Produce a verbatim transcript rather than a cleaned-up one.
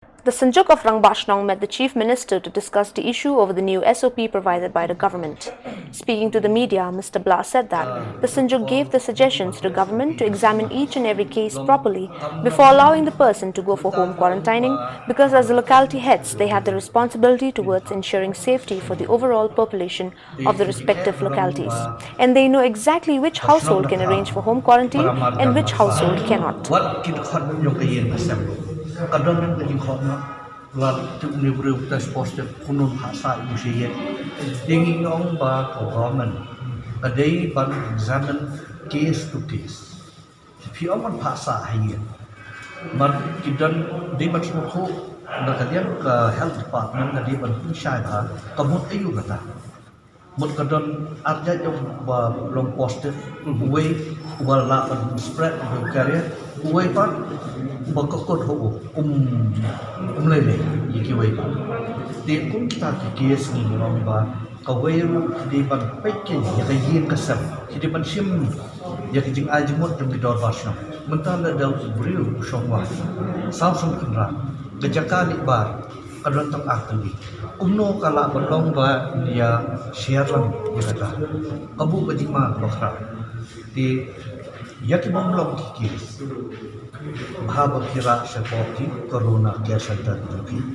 The Synjuk of Rangbah Shnong met the Chief Minister to discuss the issue over the new S O P provided by the government. Speaking to the media, Mister Blah said that the Synjuk gave the suggestions to the government to examine each and every case properly before allowing the person to go for home quarantining, because as the locality heads, they have the responsibility towards ensuring safety for the overall population of the respective localities. And they know exactly which household can arrange for home quarantine and which household cannot. Wat ki dkhot jong ka ïing ka sem ruh, ka don ka jingkhot noh, la tu ni briew test positive, kumno phah sah ïa u sha ïing. Te ngi ong ba ka government ka dei ban examine case to case. Phi ong ban phah sah ha ïing, mar ki don, dei ban sngewthuh na ka liang ka health department ka dei ban pynshai ba ka mut aïu kata. Mut ka don ar jait jong ba long positive, uwei uba lah ban spread, uba carrier, uwei pat uba ka kot ho, um, um lei lei ïa kiwei pat. Te kum kita ki case ngi ong ba kawei ruh ki dei ban peit ïa ka ïing ka sem, ki dei ban shim ïa ka jingai jingmut jong ki dorbar shnong. Mynta lada u briew u shong wah, saw shong khynra, ka jaka leit bar ka don tang ar tylli. Kumno ka lah ban long ba ïa share lang ïa kata? Ka buh ka jingma kaba khraw. Te ïa ki bym long ki case, bha ba ki rah shapoh ki Corona Care Center jong ki.